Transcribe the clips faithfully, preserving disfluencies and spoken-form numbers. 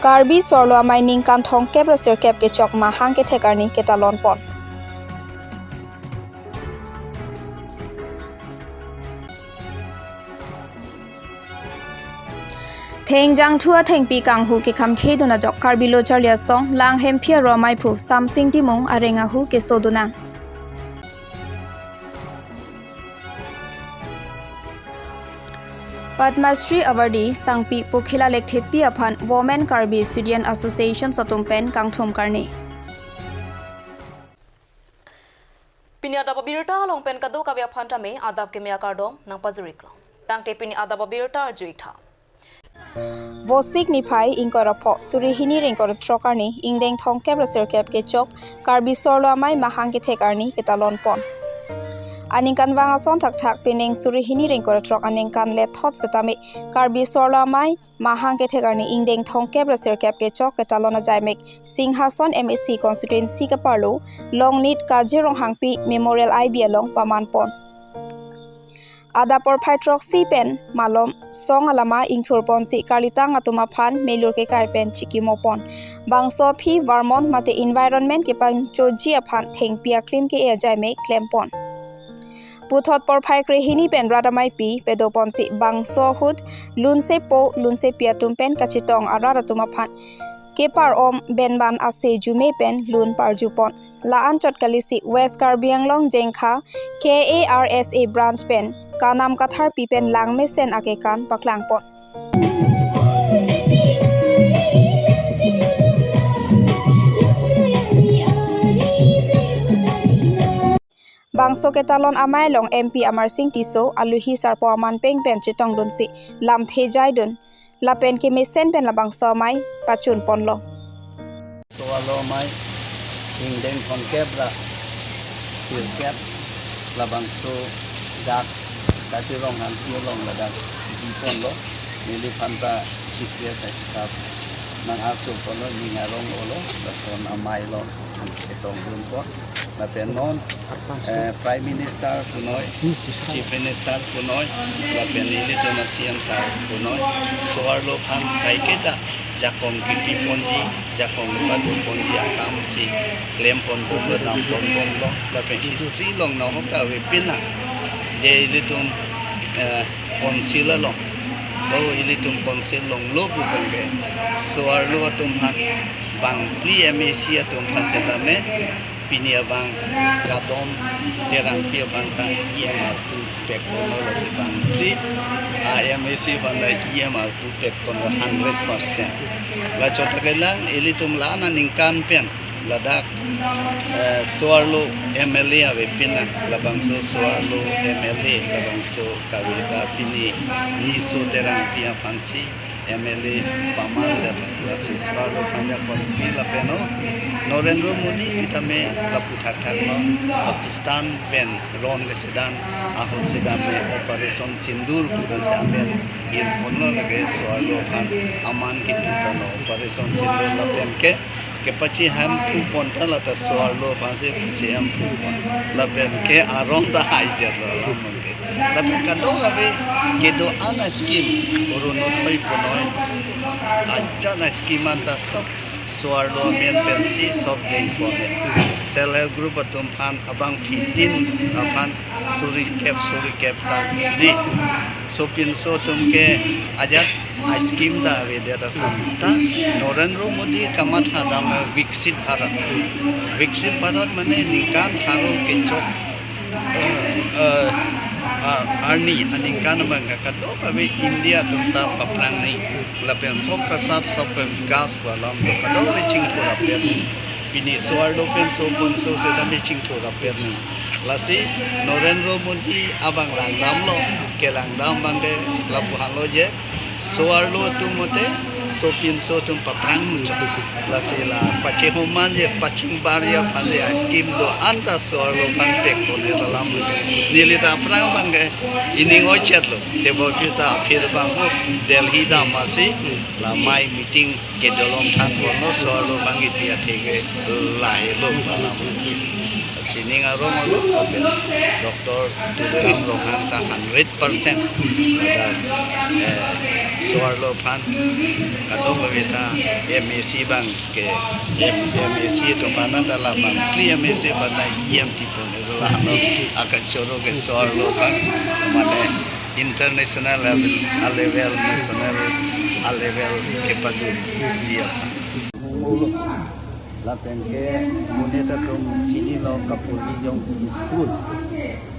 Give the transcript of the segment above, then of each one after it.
Karbi Soarlo Amei ningkan thomkep ra sirkep kechok mahang kethek arni ketalon pon. Thengjang thu athengpi kanghu kekhamkhedun ajok Karbi Lo Charli Asong Lang Hemphi Aro Amei aphu Samsing Timung areng ahu kesodun nang. Padma Shri Award sangpi Pokhila Lekthepi aphan Women Karbi Student Association atum pen kangthum karni. Pini adap abirta along pen kadokave aphan tame adap keme akardom nangpajirlo. Tangte pini adap abirta arju-ik tha. Vosik niphai ingkoi ra pho suri hini ra ingkoi ra throk arni ingdeng thomkep ra sirkep kechok Karbi Soarlo Amei mahang kethek arni ketalon pon. Aningkanvang ason thakthak pining suri hini ra ingkoi ra throk aningkan lethot setame Karbi Soarlo Amei mahang kethek arni ingdeng thomkep ra sirkep kechok ketalon ajaimek Singhason M A C constituency keparlo Longnit Kaji Ronghangpi Memorial I B along paman pon. Adap porphai throksi pen malom song alama ingthur ponsi karlitang atum aphan melur kekai pen chikimo pon. Bangso aphi varmon mate environment kepangchoji aphan thengpi aklim ke-e ajaimek klem pon. Puthot porphai krehini pen rat ameipi pedo ponsi bangso ahut lunsepo lunsepi atum pen kachetong arat atum aphan kepar-om benban ase jume pen lun parju pon. La-an chot kalisi West Karbi Anglong Jengkha K A R S A branch pen kanam katharpi pen langmesen akekan paklang pon. Bangso ketalon amei along M P Amarsing Tisso aluhi sarpo aman peng pen chetongdunsi lamthe jaidun lapen kemesen pen labangso amei pachun ponlo. Soarlo Amei ingdeng thomkep ra sirkep labangso dak Kaji Ronghangpi along ladak bi ponlo, neliphan ta Chief Guest ahisap nang-arju ponlo, ning arong olo, lason amei along chetongdun pon. Lapen non, eh, Prime Minister punoi, Chief Minister punoi, lapen ilitum a-C M sir punoi, Soarlo aphan kaiketa jakong kipi ponji, jakong padu ponji akam si klem ponbomlo, dam ponbomlo, lapen history along nahok ta avepin lang. Je ilitum, eh, council along, o ilitum council along lo pu abang ke, Soarlo atum aphan bangphli M A C atum aphan setame, pini abang Kadom Terangpi abang ta E M arpu pek ponlo, lasi bangphli a-M A C abang ta E M arpu pek ponlo hundred percent. La chot ta kelang, ilitum la-an aningkan pen ladak, eh, Soarlo M L A avepin lang, labangso Soarlo M L A, labangso kaveta pini Niso Terangpi aphansi M L A paman det, lasi Soarlo aphan jakong pi lapen o Narendra Modi sitame lapu thakthak lo, Pakistan pen ron kechedan ahut sitame Operation Sindoor pu pen si amen ir ponlo, lake Soarlo aphan aman kitu ponlo Operation Sindoor, lapen ke kepacheham thu pon ta lata Soarlo aphansi pacheham thu pon. Lapen ke arong ta hai det lo alam ke. Lapen kadokave kedo-an a-scheme, Orunodoi punoi, ajat a-scheme anta sob Soarlo amen pensi sob deng pon. Self help group atum aphan abangphi tin aphan suri kep suri kep ta di. Sopinso atum ke ajat a-scheme ta avedet asam ta Narendra Modi kamatha dam Viksit Bharat. Viksit Bharat mane ningkan pharo kechok, eh, eh, ah, arni aningkan abang ke kadokave India atum ta paphrang ni. Lapen Sabka Saath Sabka Vikas pu alam do kadokave chingthur aper. Pini Soarlo pen sopinso setame chingthur aper ni. Lasi Narendra Modi abang langdamlo, kelangdam abang ke lapu hanglo je Soarlo atum mate sopinso atum paphrang muchot. Lasi la pachehumji, pachingbarji aphan le a-scheme do-an ta Soarlo aphan pek pon-e alam. Neli ta aphrang abang ke ining oi-chet lo. Tebor pisa aphir abang ho Delhi dam masi la amei meeting kedo along than ponlo, Soarlo abang kipi athe ke lahelo alam. Sining arong alo, lapen Doctor Tuliram Ronghang ta hundred percent ladak, eh, so-arlo aphan kadokave ta M A C abang ke, M-, M A C atum aphan ta labang phli M A C aphan ta E M T pon, ilo la ano akan choro ke so-arlo aphan mane international level, a-level, national a-level kepadunji aphan. Lapen ke monit atum chinilo, kaporhi jongsi school,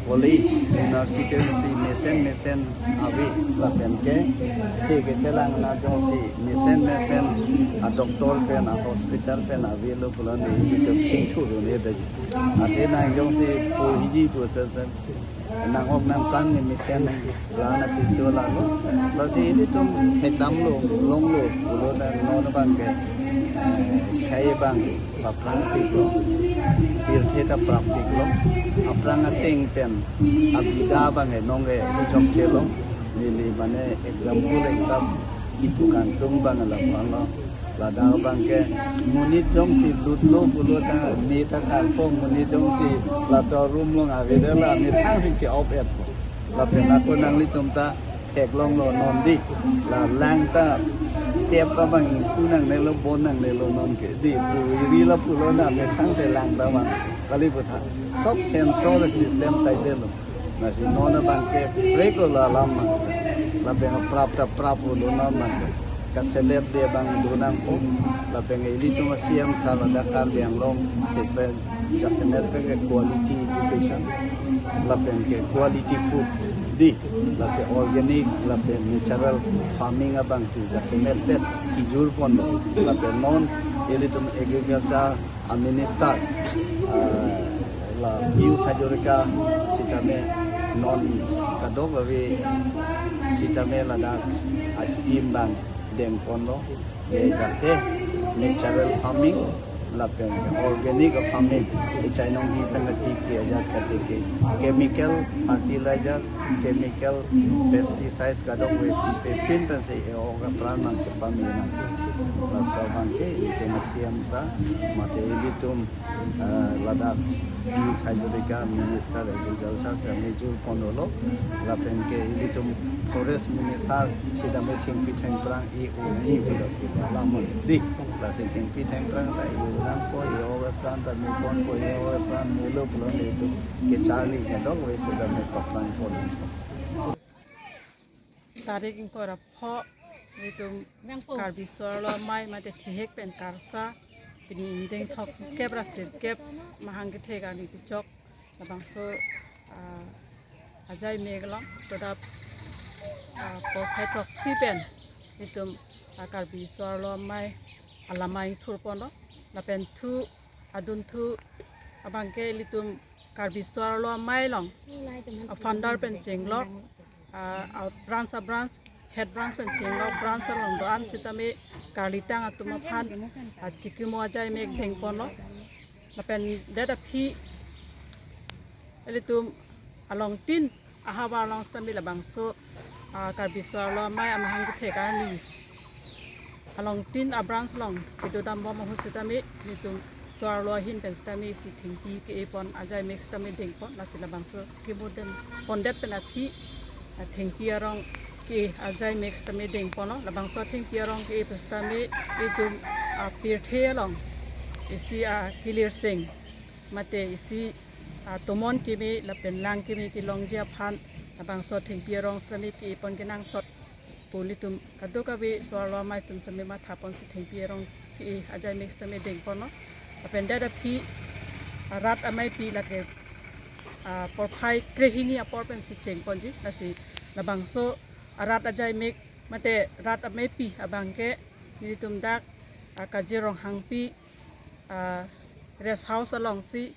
college, university si mesen mesen ave, lapen ke se kechelang na jongsi mesen mesen a-doctor pen, a-hospital pen avelo pulote ilitum chingthurdunde. Athe nang jongsi porhiji pu se nang-ok nangplang ne mesen la na piso lalo. Lasi ilitum thekdamlo, longlo pulote non abang ke, eh, khei abang paprangpiklo, pirthe ta prangpiklo, aphrang ateng pen abida abang ke nonke chokchelo. Neli mane example exam ipu kangtung abang lapu-anlo. Ladak abang ke monit jongsi lutlo pulote me ta karpo, monit jongsi laso room along avedetlo, methang si che-op-etpo. Lapen ako nanglitum ta theklonglo non di. La lang ta tap abang ingpu nangnelo, bon nangnelo non ke. Di pu iri la pulote methang si lang ta vang. Kali putha. Sob sensor system saidelo. Lasi non abang ke prek lo alam abang. Lapen prap ta praplo non abang ke. Kaselet de abang donangpo. Lapen ilitum a-C M sir ladak Karbi Anglong state pen jasemet pen ke quality education, lapen ke quality food di, lasi organic lapen natural farming abang si jasemet pen kijur ponlo. Lapen non ilitum agriculture a-minister, ah, la Pijush Hazarika sitame non kadokave sitame ladak a-scheme abang dengponlo, ye jate natural farming lapen organic farming, echinong hi pen ati ke ajat kate ke chemical fertilizer, chemical pesticides kadokave pipepin pensi e-ok apran nangkepame nang. Laso abang ke ilitum a-C M sir mate ilitum, eh, ladak Pijush Hazarika, Minister Agriculture sitame jur ponlo, lapen ke ilitum Forest Minister sitame thengpi thengphrang e-ong ni pulo pulo alam di. Lasi thengpi thengphrang ta e-onangpo, e-ok apran ta meponpo, e-ok apran melo pulote ilitum kecharli kadokave sitame paprangpon. Tarik ingkoi ra pho, ilitum Karbi So-arlo Amei mate Thihek pen Karsa, pini ingdeng thomkep ra sirkep mahang kethek arni kechok labangso, ah, ajai mek along todap, ah, porphai throksi pen ilitum, ah, Karbi So-arlo Amei alamai ingthurponlo. Lapen thu adunthu abang ke ilitum Karbi So-arlo Amei along, ah, founder pen chenglok, ah, ah, branch, ah, branch, head branch pen chenglok, branch along do-an sitame karlitang atum aphan, ah, chikimo ajai mek dengponlo. Lapen det aphi ilitum alongtin ahavar along sitame labangso, ah, Karbi So-arlo Amei amahang kethek arni alongtin a-branch along kedodambom ahut sitame ilitum so-arlo ahin pen sitame isi thengpi ke-epon ajai mek sitame dengpon, lasi labangso chikimo dengpondet pen aphi, ah, thengpi arong ke ajai mek sitame dengponlo. Labangso thengpi arong ke-e pen sitame ilitum, ah, pirthe along isi, ah, kilirseng mate isi, ah, tomon keme lapen lang keme kelongji aphan labangso thengpi arong sitame ke-epon kenangsot pu ilitum kadokave So-arlo Amei atum sitame mathaponsi thengpi arong ke-e ajai mek sitame dengponlo. Lapen det aphi, ah, rat ameipi lake, ah, porphai krehini apor pensi chengponji, lasi labangso, ah, rat ajai mek mate rat ameipi abang ke nelitum dak, ah, Kajir Ronghangpi, ah, rest house alongsi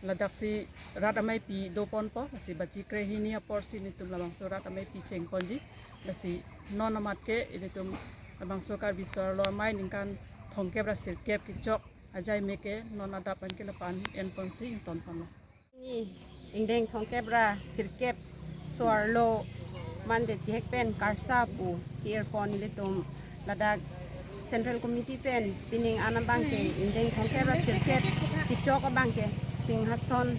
ladaksi rat ameipi doponpo, lasi baji krehini aporsi nelitum labangso rat ameipi chengponji. Lasi non amat ke ilitum labangso Karbi So-arlo Amei ningkan thomkep ra sirkep kechok ajai mek ke non adap an ke lapu-an enponsi ingtonponlo. Ni ingdeng thomkep ra sirkep So-arlo mate Thihek pen Karsa pu ke-irpon ilitum ladak Central Committee pen pining an abang ke ingdeng thomkep ra sirkep kechok abang ke Singhason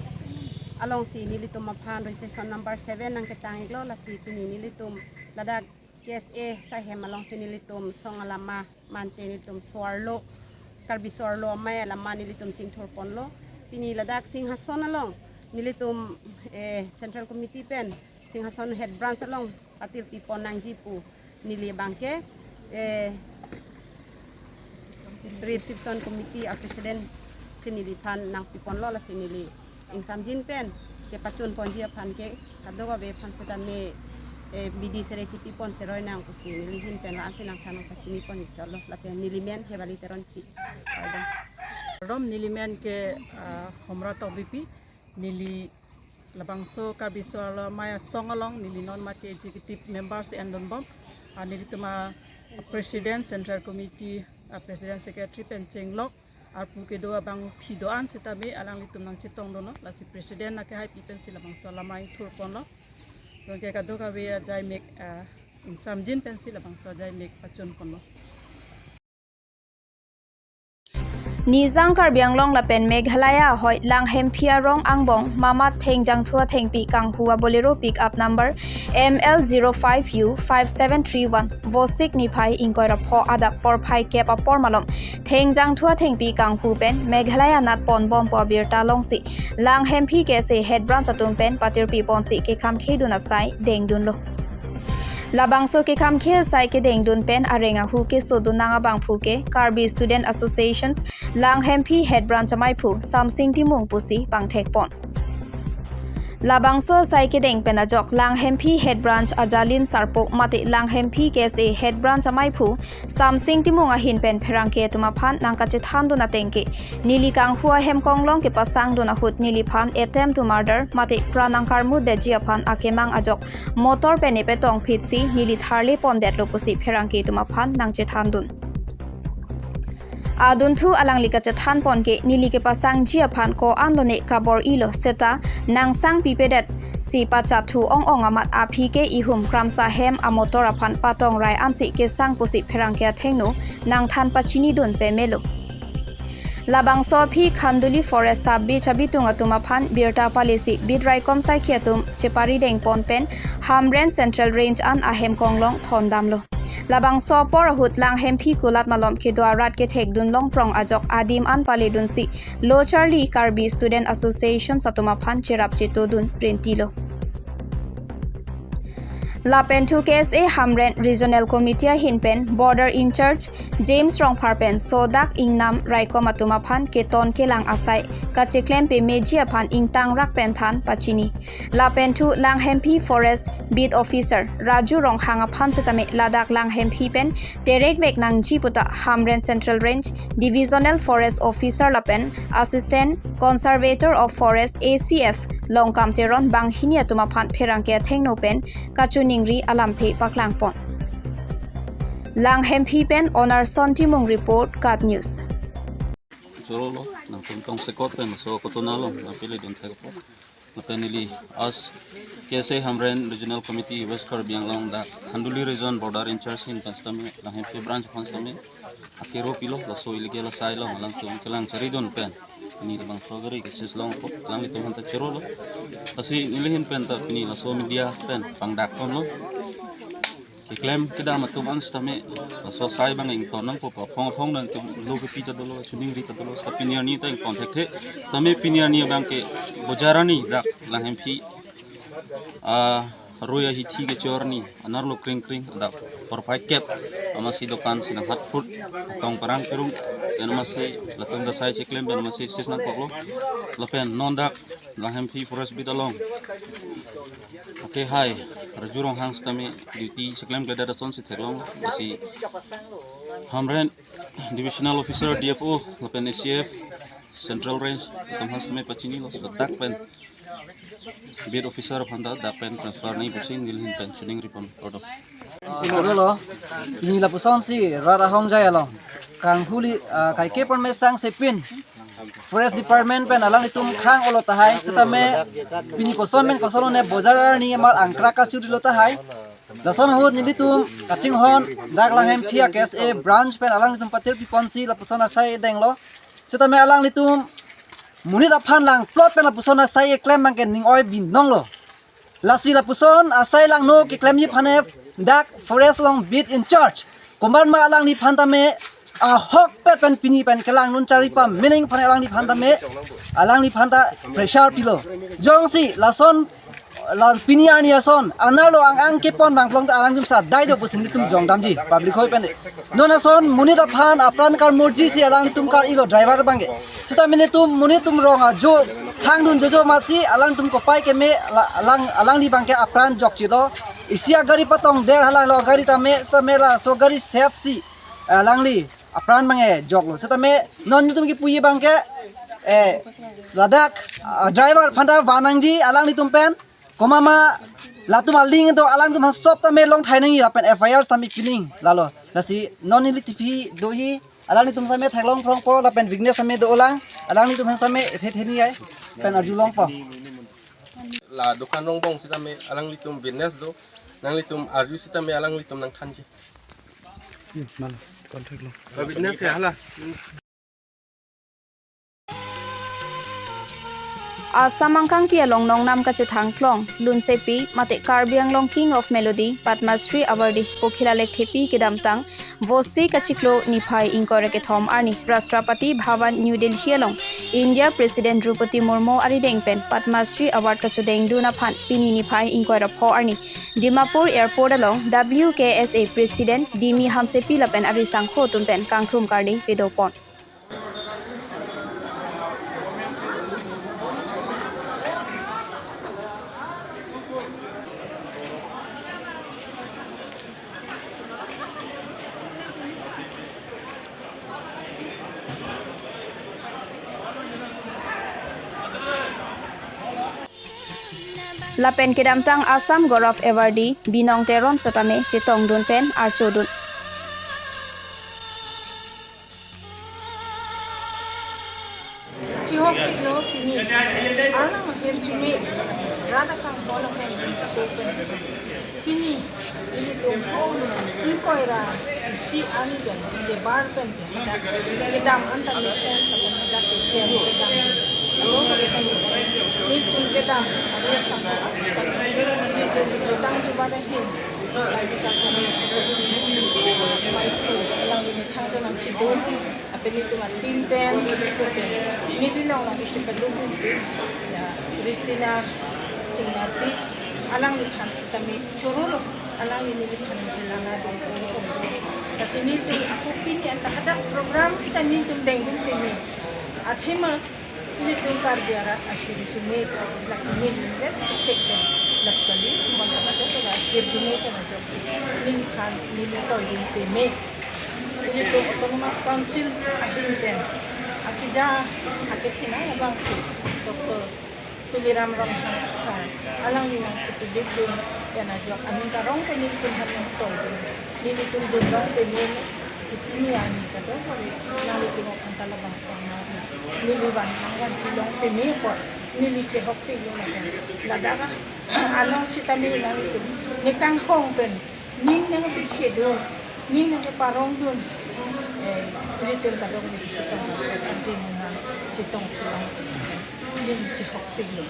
alongsi nelitum aphan registration number seven nangketang-iklo, lasi pini nelitum ladak K S A asai hem alongsi nelitum song alama mate nelitum so-arlo, Karbi so-arlo amei alama nelitum chingthurponlo. Pini ladak Singhason along nelitum, eh, Central Committee pen Singhason Head Branch along patirpipon nangji pu neli abangke, eh, District Reception Committee a President si neliphan nangpiponlo, lasi neli ingsamjin pen kepachunponji aphan ke kadokave aphan setame, eh, bidi sere chipipon seroi nang pusi neli ahin pen la-ansi nangthan nangpachinipon chotlo. Lapen neli men Hevali Teronpi. Kardom. Kardom, neli men ke, ah, Homra Tokbipi, neli labangso Karbi so-arlo amei asong along neli non mate executive member si endunbom. Ah, nelitum a President, Central Committee a President, Secretary pen chenglok arpu kedo abangpi do-an setame alanglitum nangchetongdunlo, lasi President nangkehaipi pensi labangso alama ingthurponlo. Jongke kadokave ajaimek, ah, ingsamjin pensi labangso ajaimek pachunponlo. Nijang Karbi Anglong lapen Meghalaya ahoi Langhemphi arong angbong Mamat Thengjangthu Athengpi kanghu a Bolero pickup number M L zero five U five seven three one Vosik niphai ingkoi ra pho adap porphai kep apor malom Thengjangthu Athengpi kanghu pen Meghalaya natponbom pu abirta longsi Langhemphi K S A Head Branch atum pen patirpiponsi kekhamkhedun asai dengdunlo. Labangso kekhamkhe asai kedengdun pen areng ahu kesodun nang abangphu ke Karbi Student Associations Langhemphi Head Branch ameiphu Samsing Timung pusi pangthekpon. Labangso asai kedeng pen ajok Langhemphi Head Branch ajalin sarpo mate Langhemphi K S A Head Branch ameiphu Samsing Timung ahin pen pherangke atum aphan nangkachethandun ateng ke, neli kanghu ahem konglong kepasangdun ahut neliphan attempt to murder mate pran nangkarmutdetji aphan akemang ajok motor pen nepetongphitsi neli tharlepondetlo pusi pherangke atum aphan nangchethandun. Adunthu alangli kachethanpon ke neli kepasangji aphan ko-anlone kabor-ilo seta nangsangpipedetsi pachathu ong-ong amat aphi ke ihum kramsa hem amotor aphan patongrai ansi kesang pusi pherangke athengno nangthan pachinidun pemelo. Labangso aphi Khanduli Forest Sub Beat abitung atum aphan birta palisi beat raikom saikhi atum cheparidengpon pen Hamren Central Range an ahem konglong thondamlo. Labangso apor ahut Langhemphi kulat malom kedo arat kethekdun longprong ajok adim an paledunsi lo charli Karbi Student Association atum aphan cherap chetodun prentilo. Lapenthu K S A Hamren Regional Committee ahin pen Border In-charge James Rongphar pen sodak ingnam raikom atum aphan keton kelang asai kacheklem pemeji aphan ingtangrak pen than pachini. Lapenthu Langhemphi Forest Beat Officer Raju Ronghang aphan setame ladak Langhemphi pen terekvek nangji puta Hamren Central Range Divisional Forest Officer lapen Assistant Conservator of Forest A C F Longkam Teron banghini atum aphan pherangke athengno pen kachiningri alamthe paklangpon. Langhemphi pen Onarson Timung report, KAT News. Chorolo, nangtum tongsekot pen so kotonalong nangpiledun thekpo. Lapen neli as K S A Hamren Regional Committee West Karbi Anglong dak Khanduli Region Border In-charge ahin pen setame Langhemphi Branch aphan setame akero pilo, laso illegal asai along alangtum kelang charidun pen pini labangso agari kesis longpo, alanglitum aphanta chorolo. Lasi neli ahin pen ta pini laso media pen pangdakponlo. Keklem kedam atum an setame laso asai abang ington nangpo, aphong aphong nangtum lo kepi ta dolo, chiningri ta dolo, seta pini arni ta ington thekthe, setame pini arni abang ke bojar arni dak Langhemphi, ah, roi ahithi kechor arni, anerlo kringkring, adap porphai kep, amatsi dokan si nanghatphut, atong parang kerung, pen amatsi latum ta asai cheklem pen amatsi sis nangkoklo, lapen non dak Langhemphi Forest Beat along akehai Raju Ronghang setame duty cheklemkledet asonsi theklong, lasi Hamren Divisional Officer D F O lapen A C F Central Range atum aphan setame pachinilo, so dak pen beat officer aphanta dak pen transfer nangji pusi neli ahin pen chiningripon, kardom. Chorolo, pini lapusonsi rat ahongjai along kanghu li, ah, kaike pon mesangsepin Forest Department pen alanglitum khang-olo tahai, setame pini koson pen koson lone bojar arni amat angkrak kachurilo tahai. Lason ahut nelitum kachinghon dak Langhemphi a K S A Branch pen alanglitum patirpiponsi lapuson asai denglo. Setame alanglitum monit aphan langplot pen lapuson asai keklem abangke ning-oi binong lo. Lasi lapuson asai langno keklemji aphan dak forest along beat in charge komatma alangliphan tame ahokpet pen pini pen kelang nun chari pamening aphan alangliphan tame alangliphan ta pressure pilo. Jongsi lason la pini arni ason anerlo ang-ang kepon abang plong ta alangtum sa dai do pusi nelitum jongdamji public hoi pen. Non ason monit aphan apran karmurji si alanglitum kar-ilo driver abangke. Seta nelitum monit atum rong ajo thangdun jojo amatsi alangtum kopai keme la- alang alangli abangke apran jokchelo. Isi agari patong der halalo agari tame seta mela so gari safe si alangli apran abangke joklo. Seta me non nelitum kipuji abangke eh ladak ah, driver aphan ta van nangji alanglitum pen. Komatma latum aling do alangtum aphan sop tame longthai nangji lapen F I R tame pining lalo. Lasi non neli T V doji alanglitum tame theklong phrongpo lapen witness tame dolang alanglitum aphan tame ethe theni ai pen arjulongpo. La dukan rongbong sitame alanglitum witness do, nanglitum arju sitame alanglitum nangthanji. Mana contact lo. Witness ya hala. Assam angkangpi along nongnam kachethang klong, lunsepi, mate Karbi Anglong King of Melody, Padma Shri Awardee, Pokhila Lekthepi kedamtang, Vosi kachiklo niphai ingkoi ra kethom arni, Rashtrapati Bhavan New Delhi along, India President Droupadi Murmu arideng pen, Padma Shri Award kachodengdun aphan, pini niphai ingkoi ra pho arni, Dimapur Airport along, W K S A President, Dimi Hansepi lapen arisangho atum pen, kangthum kardi pedopon. Lapen kedamtang Assam Gaurav Awardee Binong Teron setame chetongdun pen archodun. Chihokpiklo pini. Arnam ahirjume. Radha kangpon akam sopen. Pini. Ilitum. Ingkoi ra isi arni pen. Debar pen. Hadak. Kedam anta mesen. Hadak keklem kedam. Alo kedam mesen. Ilitum kedam. Ada sangko. Tapi ilitum jutang tu pada hin. Lalu kita cari sesuatu. Maitu. Lalu ini tang tu nang cidun. Lapen itum atim pen, lapen neli long lagi cepat dukun pen, ya, Christina Singnarpi, alangliphan sitame chorolo, alangli neliphan kelana dukun. Lasi nelitum ako pini anta hadak program kita nelitum dengdun pini. Athema, ilitum Karbi arat ahirjume, laki neli vet, kek pen, lap kali, bang kata tu ahirjume pen ajoksi, neliphan, neli toidun pini. Ilitum Autonomous Council ahin pen akija akethenei abang ke Doctor Tuliram Ronghang sir alangli nangchepidikdun pen ajok aning karong ke nelitum aphan nangtoidun. Nelitum dunrong pen neli si pini arni kadokave nanglitum aphan ta labangso neli van nangvanpi long pini apot neli chehokpiklo lapen ladak along sitame nanglitum ne kanghong pen ning nangpithedun, ning nangparongdun. Eh, ilitum kadokave chetong, ajin nang chetong pulang, ning chehokpiklo.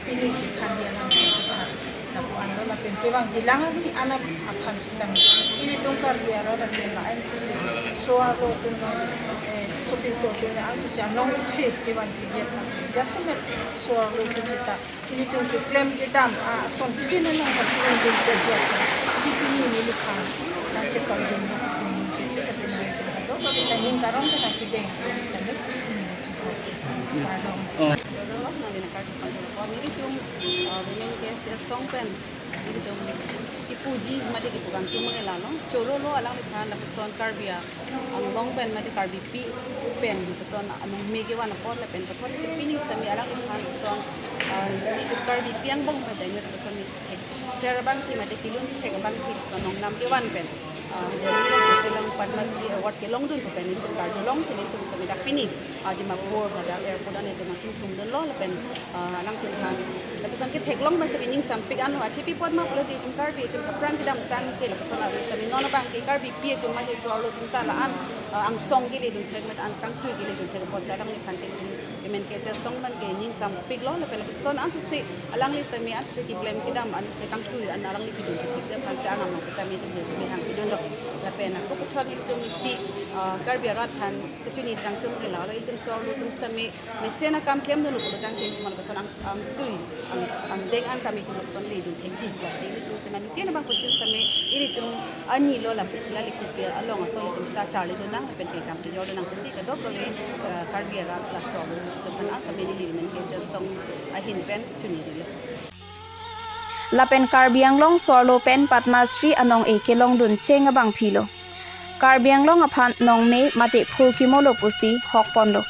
Pini kekhan dia nang kekhan. Lapu anlo lapen kevang jilang ani anap aphan sitame. Ilitum Karbi arat lapen la-an susi. So-arlo atum, eh, shopping so atum la-an susi anong the kevang thediya. Jasemet so-arlo atum sita. Ilitum keklem kedam ason tin along kaklem dun chejok. Si pini neliphan nangchetoidun nangsun chejok kasi nelitum kadokave ta ning karong ke nangkedeng. Kardom. Oh. Choro, nangli nangkardi pon choro. Nelitum, uh, Women K S A song pen. Nelitum kipuji mate kipu kangthum ke lalo. Chorolo alangliphan lapuson Karbi Anglong pen mate Karbipi pen lapuson anong me kevan apot lapen pathot nelitum pini sitame alangliphan lapuson, ah, nelitum Karbipi angbong pen ta nelitum lapuson methekser abangke mate kelun thek abangke lapuson nongnam kevan pen, ah, Delhi along so kelang Padma Shri Award kelongdun pen nelitum karjulong si nelitum sitame dak pini, ah, Dimapur hadak airport an nelitum nangchingthumdunlo lapen ah, alangtum aphan lapuson ketheklong masa pining sampik anlo athepi apot ma pulo di itum Karbi itum apran kedamtang ke lapuson avis tapi non abangke Karbipi atum mate so-arlo atum ta la-an, ah, angsong keledun thek mate an kangtui keledun thek apotsi alangliphan ke itum Menke Sesong man ke ning sampik lo, lapen lapuson ansose alangli sitame ansose keklem kedam ansose kangtui an alangli kedun kethek aphansi Arnam along sitame itum neli hang kedun lo. Lapen ako puthot itum isi, ah, Karbi arat aphan kechini kangtum ke la, la itum so-arlo atum sitame mesen akam klemdunlo pulo tangte itum lapuson ang, angtui, ang, angdeng an tame itum lapuson ledun thekji. Lasi ilitum sitame ningkan abang putin sitame ilitum ani lo lapu khila likit pi along aso ilitum ta charlidun nang lapen ke kam chejordun nang pusi kadokave, eh, Karbi arat laso atum aphan sitame neli Menke Sesong ahin pen chinirilo. Lapen Karbi Anglong so-arlo pen Padma Shri anong-e kelongdun cheng abang philo. Karbi Anglong aphan nongme mate phurkimo lo pusi hokponlo.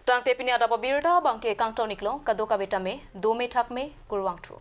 Tangte pini adap abirta abangke kangton-iklo, kadokave tame dome thakme, kurvangthu.